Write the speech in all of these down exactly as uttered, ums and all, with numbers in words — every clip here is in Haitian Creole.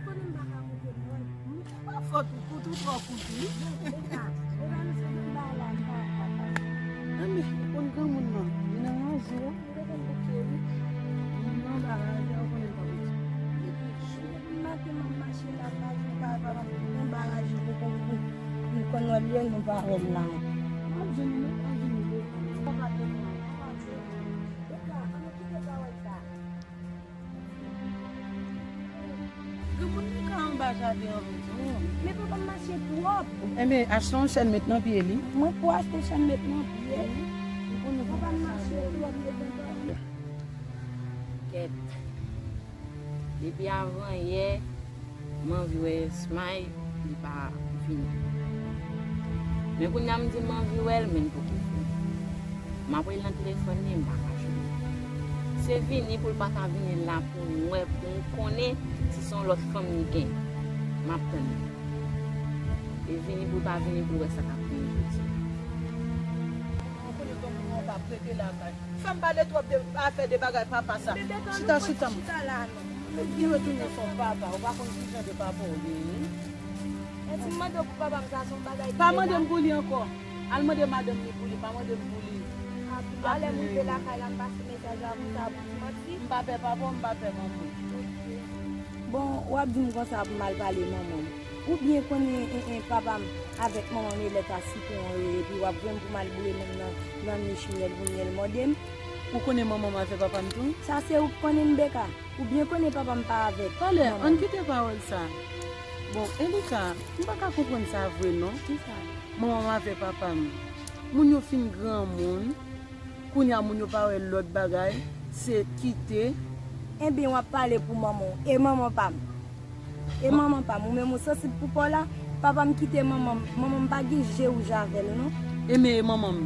Konnen m pa ka koute mwen. Pa fòt ou koute, ou twò koute. Anben, ou konn granmoun nan, li nan raje a. Li nan raje a, ou konnen l pa koute. Depi jou maten m ap mache lakay, ou pa, pa, pa, anba raje pou, pou, pou, pou m konn wè l, nou pa wè l la. M ap jwenn li, m ap jwenn li. Papa te pran, papa te pran. Papa, ann kite pawòl sa. Granmoun nan ka anba jaden an menm tou. Men papa m mache twòp. Enben, achte yon chèn met nan pye li. Mwen pou achte chèn met nan pye. Papa m mache twòp, met nan pye. Kèt. Depi avan yè, m anvi wè Smile, li pa vini. Men kounye a m di m anvi wè l, men l poko vini. M ap rele nan telefòn li, m pa ka jwenn li. Se vini pou l pa ka vini la pou m wè, pou m konnen si se yon lòt fanm li gen. M ap tann li. E vini pou l pa vini pou l wè sa k ap rive jodi a. Ou konnen granmoun nan pa prete lakay. Fè m pale twòp de afè de bagay papa sa. Chita, chita. Chita la non. Li retounen son papa. Ou pa konn ki jan de papa w genyen. E si m mande w pou papa m sa se yon bagay ki deja. Pa mande m pou li ankò. Al mande madanm li pou li. Pa mande m pou li. Talè m rive lakay la, m pase mesaj la pou sa, pou ti manti. M pa pè papa w, m pa pè manman w. Bon, w ap di m konsa pou m al pale manman m. Ou byen konnen, en, en, papa m avèk manman m e lèt a sitwon yo ye, epi w ap voye m pou m al boure menm nan, nan nich myèl pou myèl mòde m. Ou konnen manman m avè papa m tou? Sa se ou k konnen m, Beka. Ou byen konnen papa m pa avèk manman m. Talè, ann kite pawòl sa. Bon, Elika, m pa ka konprann sa vre non. Kisa? Manman m avè papa m. Moun yo fin granmoun. Kounye a moun yo pa wè lòt bagay, se kite. Enben, w ap pale pou manman w. E manman pa m? E manman pa m? Ou menm ou sansib pou pa w la? Papa m kite manman m. Manman m pa gen je wouj avè l, non. Enben, e manman m?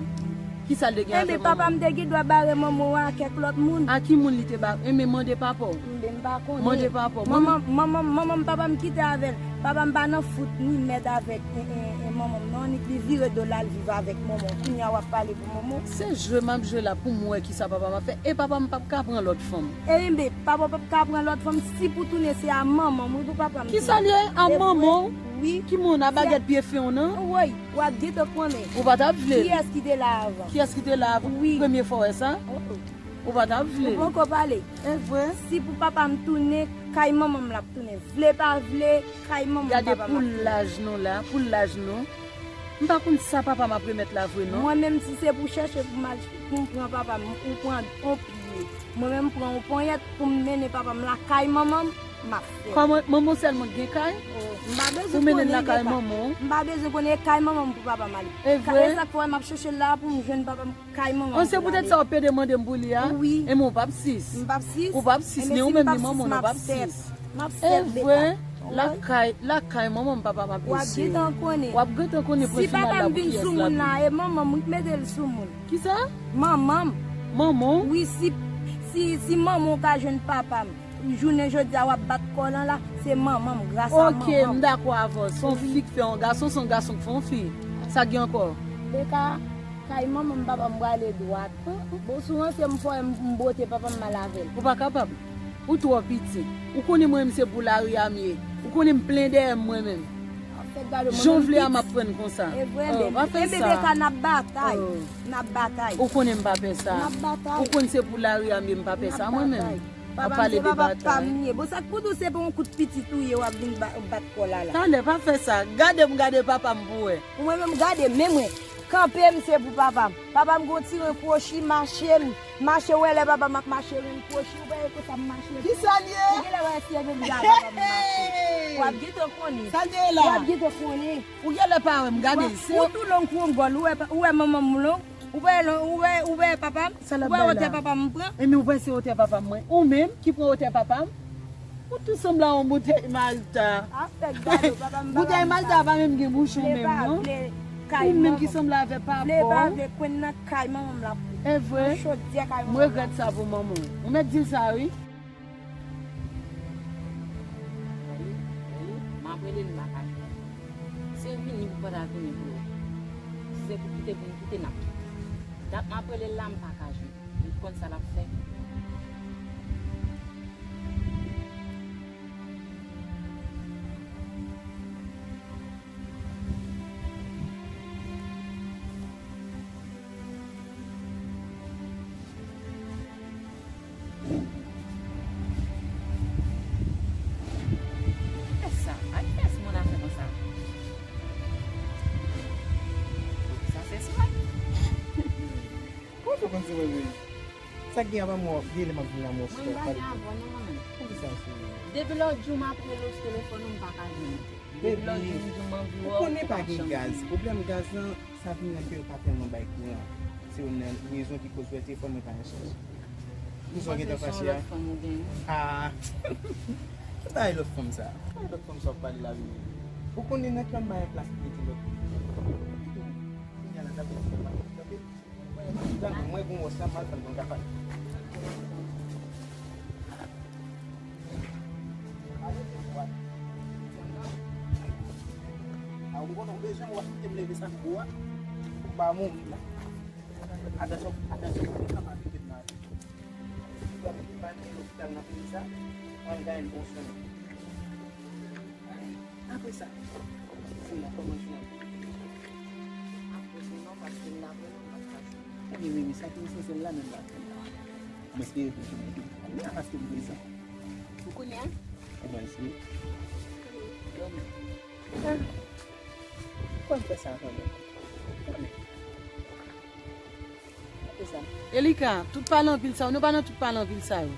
Kisa l te gen avè manman m? Enben, papa m te gen dwa bare manman w a kèk lòt moun. A ki moun li te bare? Enben, mande papa w. Enben, m pa konnen. Mande papa w. Manman, manman, manman m, papa m kite avè l. Papa m pa nan fout ni mèd avèk, e, e, e, manman m, non, annik li vire do l al viv avèk manman w. Kounye a w ap pale pou manman w. Se jwe m ap jwe la pou m wè kisa papa m ap fè. E papa m p ap ka pran lòt fanm. Enben, papa w p ap ka pran lòt fanm si pou tounen se a manman m, wi, pou papa m. Kisa l ye? A manman w? Wi. Ki moun? A bagèt pye fen w nan? Woy, w ap gentan konnen. Ou pa t ap vle l? Kiyès ki te la avan? Kiyès ki te la avan? Wi. Premye fwa w wè sa? Oh, oh. Ou pa t ap vle l? Ou poko pale. E vre? Si pou papa m tounen, kay manman m l ap tounen. Vle pa vle, kay manman m papa m ap tounen. Gade pou laj nou la, pou laj nou. M pa konn sa papa m ap remèt la vre non. Mwen menm si se pou chèche pou m al, pou m pran papa m, ou pran yon pye. Mwen menm m pran yon ponyèt pou m mennen papa m lakay manman m, m ap fè l. Kòman, manman w sèlman k gen kay? Oh, m pa bezwen konnen l gen kay. Pou mennen l lakay manman w? M pa bezwen konnen e kay manman m pou papa m ale. E vre? E sa k fè m ap chèche l la pou m jwenn papa m. Kay manman m pou l ale. An, se poutèt sa w pede mande m pou li a? Wi. Enben w p ap sis. M p ap sis? Ou p ap sis, ni ou menm ni manman w, nou p ap sis. M ap sèt, Beka. E vre, lakay, lakay manman m papa m ap eseye. W ap gentan konnen. W ap gentan konnen prensipal la pou kiyès l ap ye. Si papa m vin sou moun la, e manman m wi k mete l sou moun. Kisa? Manman m. Manman w? Wi, si, si, si manman w ka jwenn papa m. Jounen jodi a w ap bat kò w lan la, se manman m, gras a manman m. Oke, m dakò avè w. Se yon fi k fè yon gason, se yon gason k fè yon fi. Sa k gen ankò? Beka, kay manman m papa m prale dwat. Bon, sou ranse m fò m, m bwote papa m m al avè l. Ou pa kapab. Ou twò piti. Ou konnen mwen menm se pou lari a m ye. Ou konnen m plen dèyè m mwen menm. Jan w vle a m ap prann konsa. E vre, oh, pa fè sa. Beka, n ap batay. Oh. N ap batay. Ou konnen m pa pè sa. N ap batay. Ou konn se pou lari a m ye, m pa pè sa mwen menm. N ap batay. Papa m se papa pa m ye. Bon, sa k pou di w se pou yon kout pitit ou ye, w ap vin ba-, bat kò l la la. Talè, pa fè sa. Gade m, gade papa m pou wè. Ou mwen menm gade, men mwen. Kanpe m se pou papa m. Papa m gon ti ren kwochi, mache m. Mache, ou wè lè papa m ap mache, ren kwochi, ou pa wè konsa m mache. Kisa l ye? Ou genlè wè si e menm jan papa m mache. W ap gentan konnen. Sa l te ye la? W ap gentan konnen. Ou genlè pa wè m, gade. Ou tou long kou yon gòl, ou wè pa, ou wè manman m long, ou wè long, ou wè, ou wè papa m, ou wè wotè papa m pran. Enben ou panse wotè papa m mwen? Ou menm ki pran wotè papa m? Ou tou sanble a yon boutèy Malta. Afè gade, papa m, papa m. Boutèy Malta pa menm gen bouchon menm non. Ou menm ki sanble avè papa w. Vle pa vle, kwenn nan kay manman m l ap pran. E vre? Nan chodyè kay manman m. M regrèt sa pou manman w. Ou mèt di l sa wi. M ap rele l, m pa ka jwenn. Se vini pou pa ta vini vre. Si se pou kite pou m kite, n ap kite. Dat m ap rele l la, m pa ka jwenn. M konn sa l ap fè. Kiyès sa? A kiyès moun ap fè konsa? Sa se swa. Kòman w fè konn se mwen menm? Sa k gen avan mwen w ap gade lè m ap vin la mwen w ap pale. Mwen pa gen avan non mwen menm. Poukisa w sou mwen? Depi lòt jou m ap rele w sou telefòn ou m pa ka jwenn ou. Depi lòt jou m di w m anvi wè w, ou pa janm vini. Ou konnen pa gen gaz. Pwoblèm gaz lan, sa vin nan ke yo pa tèlman bay kouran. Se youn nan rezon ki koz w wè telefòn mwen pa nan chaj. Poukisa w gentan fache a? Ah. Ki bay lòt fanm sa? Ki bay lòt fanm sa w ap pale la vini? Ou konnen nan kè m bay yon plas pou mete lòt. Kounya la, t ap di, mwen gon wòch la, m al pran l pou m ka pale. A, ou konnen w bezwen w ap kite m leve sa pou ou a. Ou pa mouri la. Atansyon, atansyon, pou m kapab kite m la. Ou ap kite m al lopital nan peyi sa, pou al gaye l bon swen. Apre sa, se la kòman jounen ap dewoule. Ap poze non, paske m la vrèman pa t fasil. Ebyen, bebe, sa ki esansyèl la menm pa fè. Mwen espere ke jounen ap dewoule. Kounya paske m prezan. Ou konnen? Kòman se? Yo menm. Ah. Kòman fè sa kanmenm? Kanmenm. Elika, tout pale anpil sa yo, nou pa nan tout pale anpil sa yo.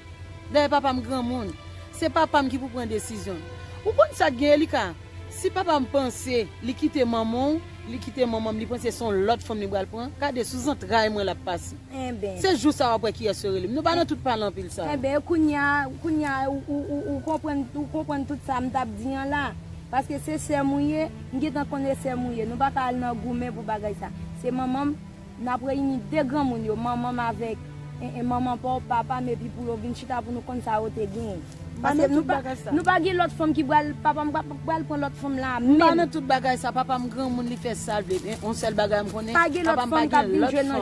Dayè papa m granmoun, se papa m ki pou pran desizyon. Ou konn sa k gen Elika? Si papa m panse li kite manman w, li kite manman m, li panse se yon lòt fanm li pral pran, gade sou zantray mwen l ap pase. Enben. Se jou sa w ap wè kiyès yo rele m. Nou pa nan tout pale anpil sa yo. Enben, kounya, kounya, ou, ou, ou, ou konprann, ou konprann tout sa m t ap di an la. Paske se sè m ou ye, m gentan konnen sè m ou ye. Nou pa ka al nan goumen pou bagay sa. Se manman m, n ap reyini de granmoun yo, manman m avèk, e, e, manman pa w, papa m, epi pou yo vin chita pou nou konn sa yo te genyen. Paske nou pa, nou pa gen lòt fanm ki pral, papa m pa pral pran lòt fanm la menm. M pa nan tout bagay sa, papa m granmoun, li fè sa l vle. E, yon sèl bagay m konnen, papa m pa gen lòt fanm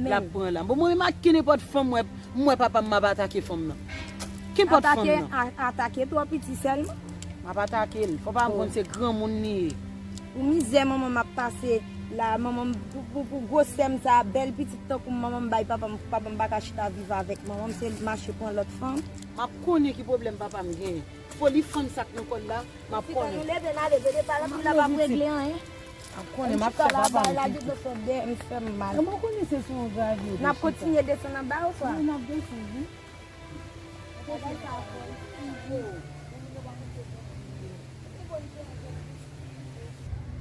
l ap pran la. Bon, mwen menm ak ki nenpòt fanm, mwen, m wè papa m, m ap atake fanm nan. Ki nenpòt fanm nan. Atake, a-, atake twò piti sèlman. M ap atake l. Fò papa m konn se granmoun li ye. Pou mizè manman m ap pase la, manman m, pou, pou, pou gwosè m sa, bèl pitit tankou m, manman m bay papa m, papa m pa ka chita viv avèk manman m, se l mache pran lòt fanm. M ap konnen ki pwoblèm papa m genyen. Foli fanm sa k nan kò l la, m ap konnen. Chita, nou leve n ale, gade pa la, pou la p ap regle anyen. M ap konnen, m ap fè papa m piti. Chita la, bay la, di nou fè dè, m fè m mal. Mwen konnen se sou yon gravye. N ap kontinye desann anba ou swa? Wi, n ap desann, wi.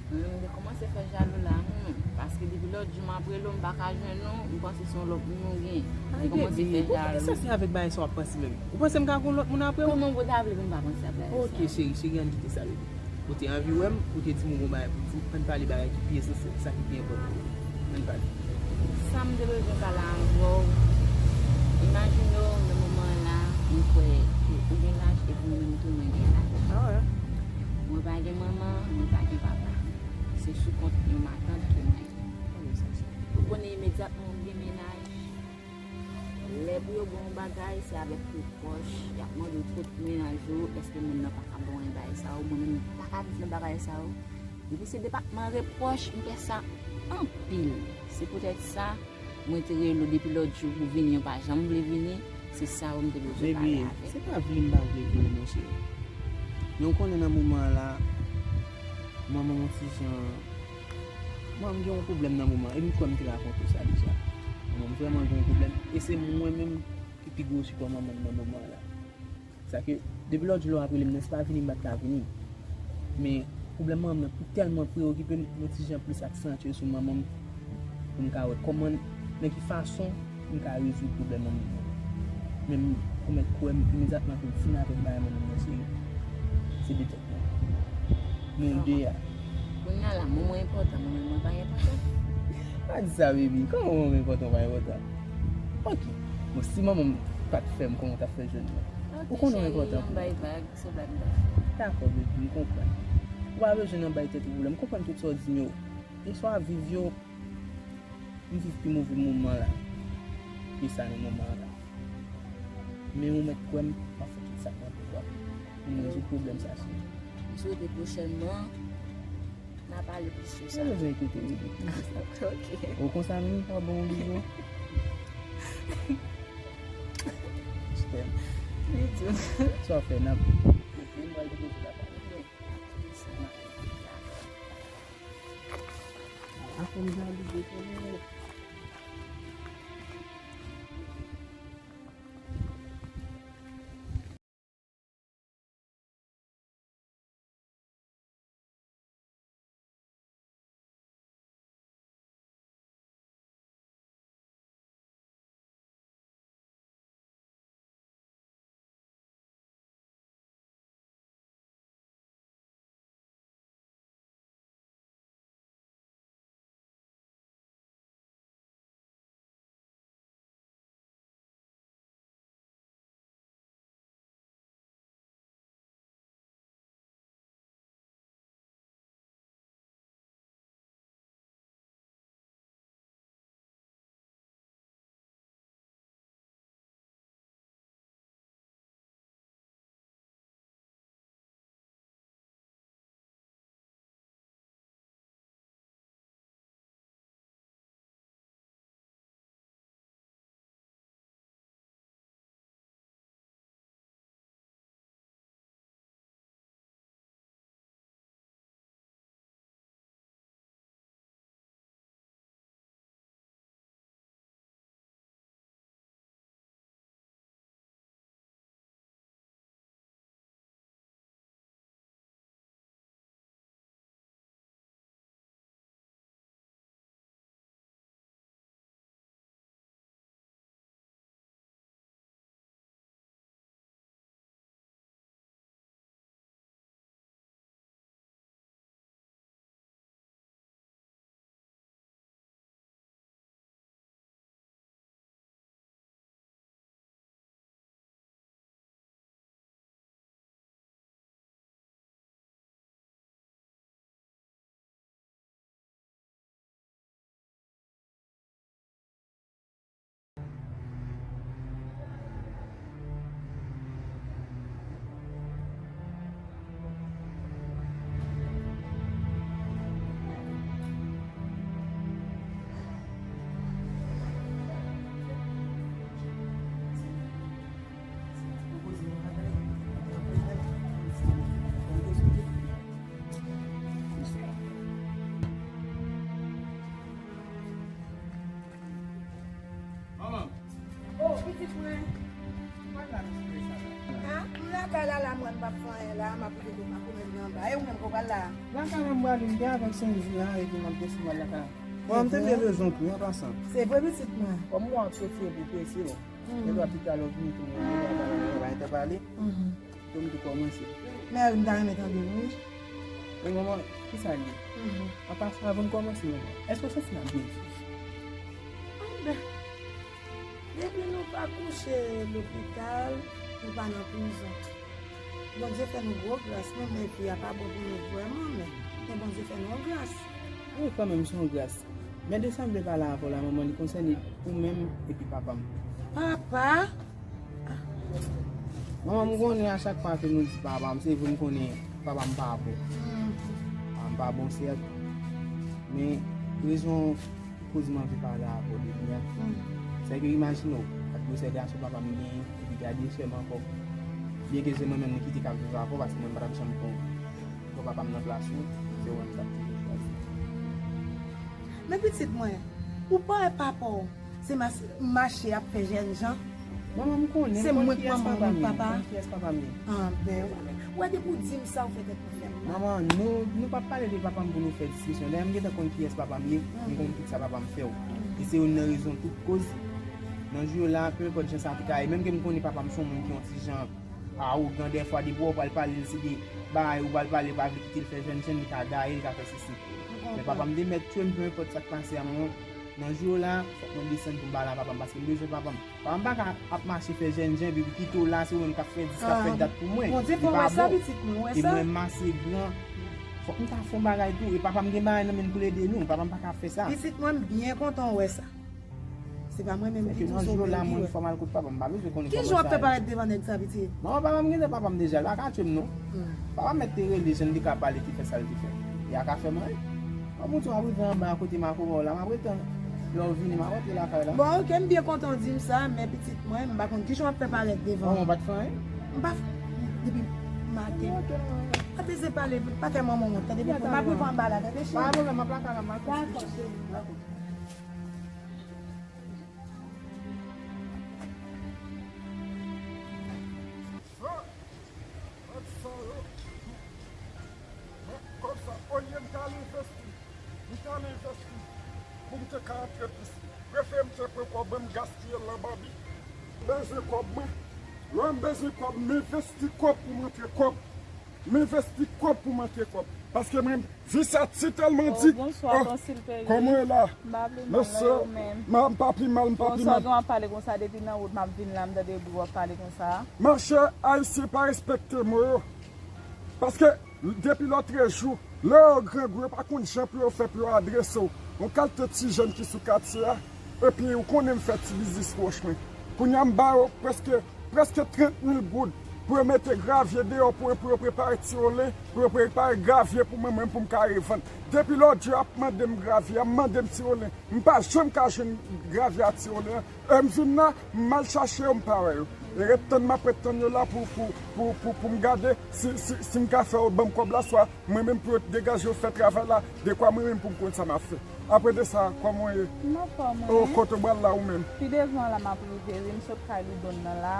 Mwen menm, m te kòmanse fè jalou la, hmm, paske depi lòt jou m ap rele w, m pa ka jwenn ou, m panse se yon lòt moun ou gen. M te kòmanse fè jalou. Poukisa se avèk bagay sa w ap panse menm? Ou panse m ka gen yon lòt moun apre w? Kòman w ta vle pou m pa panse avèk bagay sa? Ok, cheri, cheri, ann kite sa, bebe. Ou te anvi wè m, ou te di m ou gon bagay pou di m, ann pale bagay ki pi esansyèl, sa ki pi enpòtan. Ann pale. Sa m te bezwen pale avè w, imajine w nan moman an la, m kwè ke ou gen laj epi mwen menm tou mwen gen laj. Ah ouais. Mwen pa gen manman, mwen pa gen papa. Se sou kont yon matant ke mwen ye. Ou konnen imedyatman w gen mennaj, lè pou yo ba w yon bagay, se avèk tout pwòch, y ap mande w kot mennaj ou, èske moun nan pa ka ba w yon bagay sa yo, mwen menm m pa ka viv nan bagay sa yo. Depi se depatman repwòch, m fè sa anpil. Se poutèt sa, mwen te rele w depi lòt jou pou w vini, ou pa janm vle vini, se sa yo m te bezwen pale avè w. Baby, se pa vle m pa vle vini, monchè. Men w konnen nan moman an la, manman m yon ti jan, manman m gen yon pwoblèm nan moman an, e m kwè m te rakonte w sa deja. Manman m vrèman gen yon pwoblèm, e se mwen menm ki pi gwo sipò manman m nan moman an la. Sa ke, depi lòt jou lè w ap rele m nan, se pa vini m pa t ka vini. Men, pwoblèm manman m nan tèlman preokipe m, yon ti jan plis aksantye sou manman m, pou m ka wè kòman, nan ki fason m ka rezoud pwoblèm manman m nan. Men m pwomèt kwè m, imedyatman ke m fin avèk bagay manman m nan, se, se de tèt mwen. Nou de a. Kounye a la, manman enpòtan, manman mwen pa enpòtan. Pa di sa, baby. Kòman manman enpòtan, pa enpòtan? Ok. Bon, si manman m pa t fè m, kòman w t ap fè jwenn mwen? Ou konnen w enpòtan pou mwen. Ok, cheri, yon bay vag, se vag la. Dakò, baby, m konprann. Ou pa bezwen nan bay tèt ou pwoblèm. M konprann tout sa w di m yo. E sa w ap viv yo, m viv pi move moman la ke sa nan moman la. Men ou mèt kwè m, m ap fè tout sa k nan pouvwa m pou m rezoud pwoblèm sa, cheri. M swete pwochènman, n a pale plis sou sa. Pa bezwen enkyete w, bebe. Ok. Ou konsa menm, w ap ban m yon bizo? Sa w fè nan? Mwen pral depoze bagay mwen. Sa m ap fè la. Afè m jan li dekonnen. Manman. Oh, pitit mwen. Ou pral la nan soulèy sa la? Hein? M lakay la, la, mwen, m p ap fè anyen la, m ap koute kou, m ap konnen m anba. E ou menm, ko pral la? Lakay la, m prale, m te avèk Senzi la, epi m ap desann m al lakay la. Bon, m te byen bezwen w tou, an pasan. Se vre, pitit mwen. Kòm mwen ap soti epi prese, bon. Gen dwa pita lè w vini tou, mwen gen dwa pale, mwen pa entèpale. Pou m te kòmanse. Mèri, m ta renmen tande w, wi. Men manman, kisa l ye? An pasan, avan n kòmanse, manman, èske w santi n ap byen viv? Anben, depi nou pa kouche lopital, nou pa nan prizon. Bondye fè nou gwo gras, menm lè vi a pa bon pou nou vrèman, men, men Bondye fè nou yon gras. Wi, kanmenm, se yon gras. Men de sa m vle pale avè w la, manman, li konsène ou menm epi papa m. Papa? Manman, m konnen a chak fwa ke nou di papa m, se vre m konnen papa m pa bon. Papa m pa bon, sèt. Men rezon koz m anvi pale avè w depi a, se ke imajine w, ak gwosè gason papa m genyen, epi gade sè m ankò. Byenke se mwen menm li kite k ap viv avè w, paske mwen m pa t ap janm pran, pran papa m nan plas ou, se ou menm m t ap toujou chwazi. Men pitit mwen, ou pa wè papa w se mas-, mache ap fè jènjan? Manman, m konnen, m konn kiyès papa m ye, m konn kiyès papa m ye. Anben, ou wè depi w di m sa, ou fè tèt mwen fè m mal. Manman, nou, nou p ap pale de papa m pou nou fè diskisyon. Dayè, m gentan konn kiyès papa m ye, m konn tout sa papa m fè w. E se youn nan rezon tout koz, nan jou yo la, pe enpòt jan sa te ka ye, menm ke m konnen papa m se yon moun ki yon ti jan awogan, dèfwa, depi w pral pale l, se de bagay ou pral pale, pa vle kite l fè jènjan, li ka gaye, li ka fè sesi. Men papa m te mèt tchwe m, pe enpòt sa k pase a, manman. Nan jou yo la, fòk mwen desann pou m pale a papa m, paske m bezwen papa m. Papa m pa ka ap mache fè jènjan, epi kite w la, se ou menm k ap fè dis, k ap fè dat pou mwen. Bondye fè w wè sa, pitit mwen, ou wè sa? E mwen, m ase gran, fòk m ta fè yon bagay tou. E papa m gen bagay nan men l pou l ede nou. Papa m pa ka ap fè sa. Pitit mwen, m byen kontan w wè sa. Se pa mwen menm ki di w se w menm ki wè. Fò m al kot papa m, m pa bezwen konnen kòman sa ye. Kijan w ap fè parèt devan nèg sa, pitit? Manman, papa m gentan, papa m deja la ka tchwe m non. Papa m mèt te rele, jan li ka pale, te fè sa l te fè. E a ka fè m anyen. Kòm ou di w ap rive anba a kote makomè w la, m ap rete lè w vini, m ap rantre lakay la. Bon, oke, m byen kontan w di m sa, men pitit mwen, m pa konn kijan w ap fè parèt devan. Manman, w pa t fè anyen? M pa f-, depi maten. Pa bezwen pale, pa fè manman wont, tande, depi m ap rive anba la, tande, cheri. Pa gen pwoblèm, m ap lakay la, m ap... Dakò, cheri. Dakò. Sa, sa yo, men kòb sa, olye m t al envesti, m t al envesti pou m te ka antrepris. Prefere m te pran kòb mwen, m gaspiye l nan banbi. Bezwen kòb mwen. Lè m bezwen kòb, m envesti kòb pou m antre kòb. M envesti kòb pou m antre kòb. Paske mwen, vi sa ti tèlman di. Oh, bonswa, oh, Ton Silperi. Kòman w ye la? M pa vle mal, mesye, e ou menm? M pa pi mal, m pa pi mal. Bonswa, w ap pale konsa depi nan wout, m ap vin la, m tande bri w ap pale konsa. Machè, Ayisyen pa respekte mo yo. Paske, depi lòtrejou, lè yo grangou, yo pa konn jan pou yo fè pou yo adrese w. Yon kalite ti jèn ki sou katye a, epi ou konnen m fè ti biznis wòch mwen. Kounye a m ba yo prèske, prèske trant mil goud pou yo mete gravye deyò pou, pou yo prepare tiwolen, pou yo prepare gravye pou mwen, mwen pou m ka revann. Depi lòt jou, y ap mande m gravye, y ap mande m tiwolen. M pa janm ka jwenn gravye a tiwolen an. E m vin la, m al chache yo, m pa wè yo. E ret tann m ap ret tann yo la pou, pou, pou, pou, pou m gade si, si, si m ka fè yo ban m kòb la, swa mwen menm pou yo degaje yo fè travay la, dekwa mwen menm pou m konn sa m ap fè. Apre de sa, kòman w ye? M anfòm, wi. O, kote w pral la ou menm? Pi devan la m ap rive, wi, m sot kay Loudon nan la.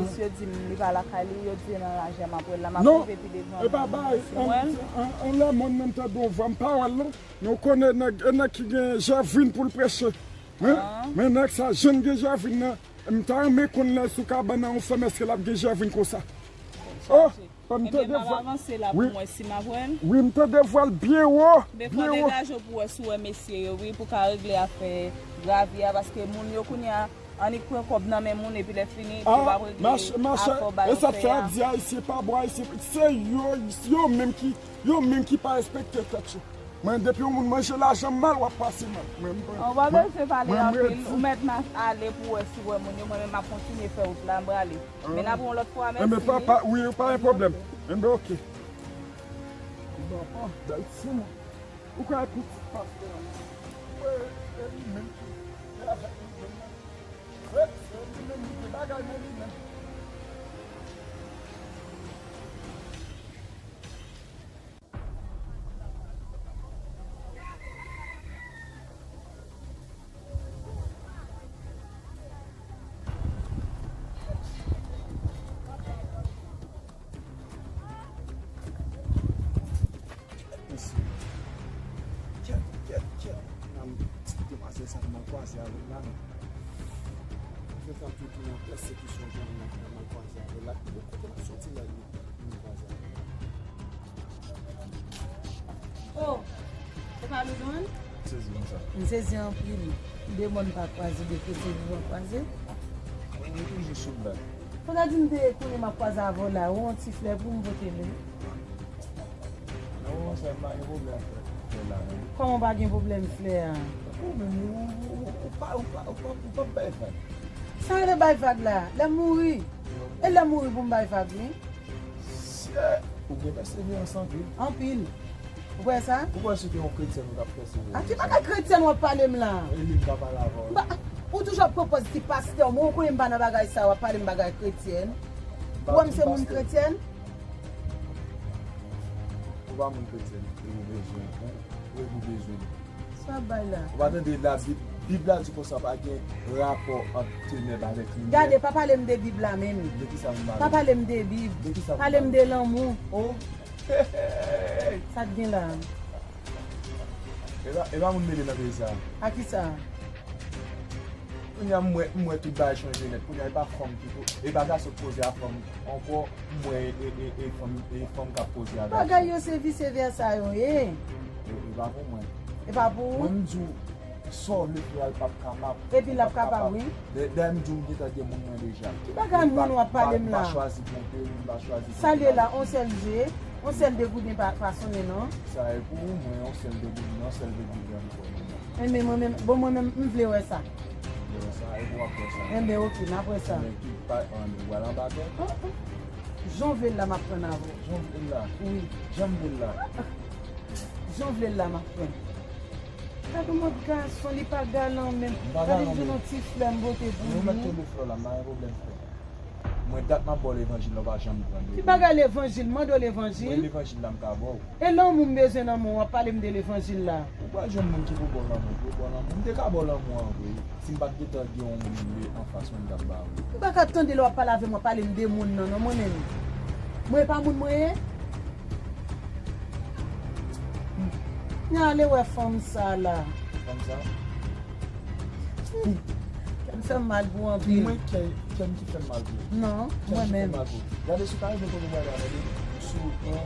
Jis yo di m li pa lakay li, yo di nan lajè m ap wè l la, m ap rive pi devan. Non, e pa bay, an, an, an lè moun nan m tande yon vwa, m pa wè l non. Nou konnen nèg, e nèg ki gen Jèvrin pou l preche. Hein? Men nèg sa, jan l gen Jèvrin nan, m ta renmen konn lè l sou kabann nan yon semèn èske l ap gen Jèvrin konsa. Oh, m tande vwa. Ebyen, m ap avanse la pou mwen si m ap wè l. Wi, m tande vwa l byen wo, byen wo. Men fò degaje w pou wè si w wè mesye yo, wi, pou ka regle afè gravye a, paske moun yo kounye a, annik pran kòb nan men moun, epi lè fini, epi w ap regle afè w ba yo fè a. E sa k fè y ap di Ayisyen pa bon, Ayisyen, se yo, yo menm ki, yo menm ki pa respekte tèt yo. Mwen, depi yon moun manje lajan m mal, w ap pase mal. Mwen, mwen, mwen, mwen redi. Ou pa bezwen pale anpil, ou mèt ma-, ale pou w wè si w wè moun yo, mwen menm m ap kontinye fè wout la, m prale. Men n ap wè yon lòt fwa, mèsi. Enben, pa, pa, wi, pa gen pwoblèm. Enben, oke. Bon, oh, bèl timoun. Ou kwè pitit pastè a? Wi, e li menm ki, e avèk li menm. Wi, se li menm ki gen bagay nan li menm. Mesye, kèt, kèt, kèt. Nan demwazèl sa m al kwaze avè l la, non. Fè sa tou tou nan pèsekisyon jan m al kwaze avè l la. Kote l ap soti la, li, li kwaze avè l la. Oh, se pa Loudon? Sezi konsa. M sezi anpil. De mwa m pa kwaze, de kote nou pa kwaze. Mwen toujou sou blag. Fò ta di m te konnen m ap kwaze avè w la, ou yon ti flè pou m pote l wi. Non, monchè, m pa gen pwoblèm flè, flè la, non. Kòman w pa gen pwoblèm flè a? Ou menm, ou, ou, ou, ou pa, ou pa, ou pa, ou pa bay vag. Sa rele bay vag la? Lè m mouri? E lè m mouri pou m bay vag, wi? Sè, ou gen pèseverans anpil. Anpil. Ou kwè sa? Ou kwè si te yon kretyèn ou t ap pèsevere? A ki bagay kretyèn w ap pale m la? E li m ka pale avè w. Ba, ou toujou ap pran pòz ti pastè, mwen ou konnen m pa nan bagay sa, w ap pale m bagay kretyèn. Ou wè m se moun kretyèn? Ou pa moun kretyèn, e ou bezwen, ou, ou bezwen. Sa w ap bay la? Ou pa tande Labib, Bib la di konsa pa gen rapò ant tenèb avèk limyè. Gade, pa pale m de Bib la menm. De ki sa m pale? Pa pale m de Bib. De ki sa m pale? Pale m de lanmou. Oh. Sa k gen la? E pa, e pa moun mele nan peyi sa. A ki sa? Kounye a m wè, m wè tout bagay chanje nèt. Kounye a e pa fanm ki po-, e pa gason k poze a fanm ankò. M wè e, e, e fanm, e fanm k ap poze a gason. Bagay yo se vise vèsa yo ye. E, e pa pou mwen. E pa pou ou? Mwen m di w, sa w vle fè a, l p ap kapab. Epi l ap kapab, wi. Dayè m di w m gentan gen moun mwen deja. Ki bagay moun w ap pale m la? M pa chwazi twonpe w, m pa chwazi twonpe w. Sa l ye la, on sèl je, on sèl degouden pa, pa sonnen non. Sa e pou ou, mwen, on sèl degouden, on sèl degouden ankò. Enben mwen menm, bon mwen menm, m vle wè sa. M vle wè sa, epi w ap wè sa. Enben oke, n ap wè sa. Enben ki pa, ann, ou pral anba tè? Jan w vle l la, m ap pran avè w. Jan w vle l la? Wi. Jan m vle l la? Jan w vle l la, m ap pran. Gade yon mòd gason, li pa galan menm. Gade m jwenn yon ti flè m pote pou li. Ou mèt kenbe flè w la, m pa gen pwoblèm flè. Mwen dat m ap ba w levanjil la, w pa janm pran l. Ki bagay levanjil? Mande w levanjil. Mwen levanjil la m ka ba w. E lanmou m bezwen nan men w, w ap pale m de levanjil la. Ou pral jwenn moun ki pou ba w lanmou, pou ba w lanmou. M te ka ba w lanmou an vre. Si m pa t gentan gen yon moun anfas mwen, m t ap ba w. M pa ka tande lè w ap pale avè m, w ap pale m de moun nan, non, mwen menm. Mwen e pa moun mwen ye? N ale wè fanm sa la. Fanm sa? Kè m fè m mal pou anpil. Mwen kè, kè m ki fè m mal pou ou. Non, mwen menm. Gade sou kare de kote w ale avè li. Sou pran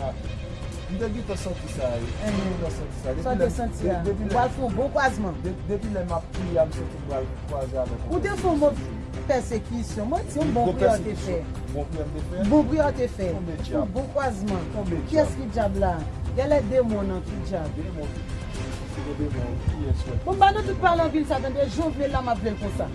la. M te gentan santi sa wi. M te gentan santi sa. Sa w te santi a? Ou pral fè yon bon kwazman. Depi lè m ap priye a, m santi m pral kwaze avèk yon pèsekisyon. Ou te fè yon move pèsekisyon. Mwen di yon bon priyè w te fè. Bon priyè m te fè? Bon priyè w te fè. Yon bon kwazman. Kiyès ki dyab la? Gèlè demon nan ki dyab? Demon. Se yon demon. Kiyès wè? Bon, ba nou tout pale anpil sa, tande, jan w vle l la, m ap vle l konsa.